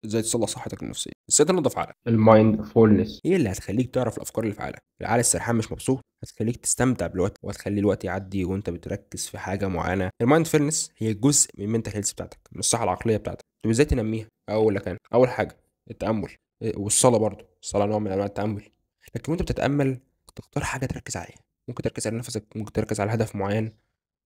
ازاي تصلح صحتك النفسية، ازاي تنظف عقلك. ال mindfulness هي اللي هتخليك تعرف الافكار اللي في عقلك. العقل السرحان مش مبسوط هتخليك تستمتع بالوقت، وهتخلي الوقت يعدي وانت بتركز في حاجة معينة. ال mindfulness هي جزء من ال mental health بتاعتك، من الصحة العقلية بتاعتك. طب ازاي تنميها؟ اقول لك انا، اول حاجة التامل، والصلاة برضو، الصلاة نوع من انواع التامل. لكن وانت بتتامل تختار حاجة تركز عليها، ممكن تركز على نفسك، ممكن تركز على هدف معين،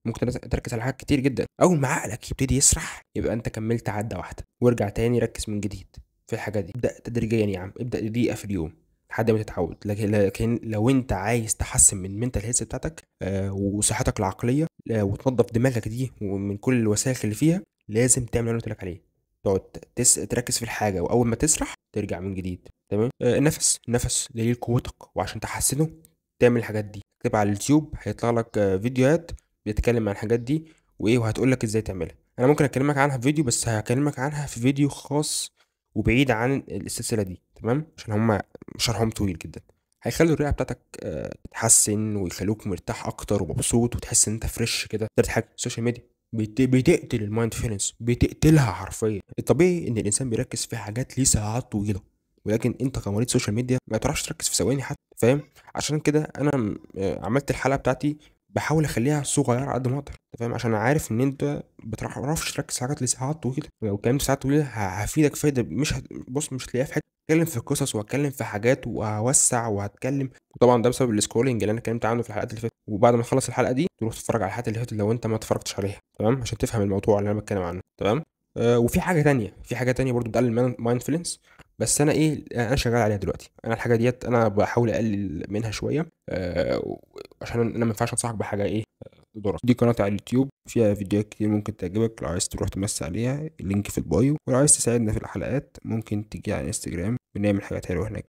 ممكن تركز على حاجات كتير جدا. اول ما عقلك يبتدي يسرح يبقى انت كملت عده واحدة، وارجع تاني ركز من جديد في الحاجة دي. ابدا تدريجيا يا عم، ابدا دقيقة في اليوم لحد ما تتعود. لكن لو انت عايز تحسن من mental health بتاعتك وصحتك العقلية وتنظف دماغك دي ومن كل الوسائل اللي فيها، لازم تعمل اللي انا قلت لك عليه. تقعد تركز في الحاجة، واول ما تسرح ترجع من جديد. تمام. النفس، النفس دليل قوتك، وعشان تحسنه تعمل الحاجات دي. اكتب على اليوتيوب هيطلع لك فيديوهات بيتكلم عن الحاجات دي وايه، وهتقول لك ازاي تعملها. انا ممكن اكلمك عنها في فيديو، بس هكلمك عنها في فيديو خاص وبعيد عن السلسلة دي، تمام؟ عشان هما شرحهم طويل جدا. هيخلوا الرئة بتاعتك تتحسن، ويخلوك مرتاح اكتر ومبسوط، وتحس ان انت fresh كده. تالت حاجة ال social media بتقتل ال mindfulness، بتقتلها حرفيا. الطبيعي ان الانسان بيركز في حاجات ليه ساعات طويلة، ولكن انت كمريض social media ما تعرفش تركز في ثواني حتى، فاهم؟ عشان كده انا عملت الحلقة بتاعتي بحاول اخليها صغيرة على قد ما اقدر، انت فاهم؟ عشان عارف ان انت بتعرفش تركز في حاجات لساعات طويلة. لو اتكلمت في ساعات طويلة هفيدك فايده مش بص مش هتلاقيها في حتة. هتكلم في قصص، وهتكلم في حاجات، وهوسع، وهتكلم، وطبعا ده بسبب ال scrolling اللي انا اتكلمت عنه في الحلقات اللي فاتت. وبعد ما تخلص الحلقة دي تروح تتفرج على الحلقات اللي فاتت لو انت ما اتفرجتش عليها، تمام؟ عشان تفهم الموضوع اللي انا بتكلم عنه، تمام؟ وفي حاجة تانية، في حاجة تانية برضو بتقلل mindfulness، بس انا ايه، انا شغال عليها دلوقتي. انا الحاجة ديت انا بحاول اقلل منها شوية، عشان انا ما ينفعش انصحك بحاجة ايه تضرك. دي قناتي على اليوتيوب فيها فيديوهات كتير ممكن تعجبك، لو عايز تروح تمسي عليها ال link في ال bio، ولو عايز تساعدنا في الحلقات ممكن تيجي على انستجرام، بنعمل حاجات حلوة هناك.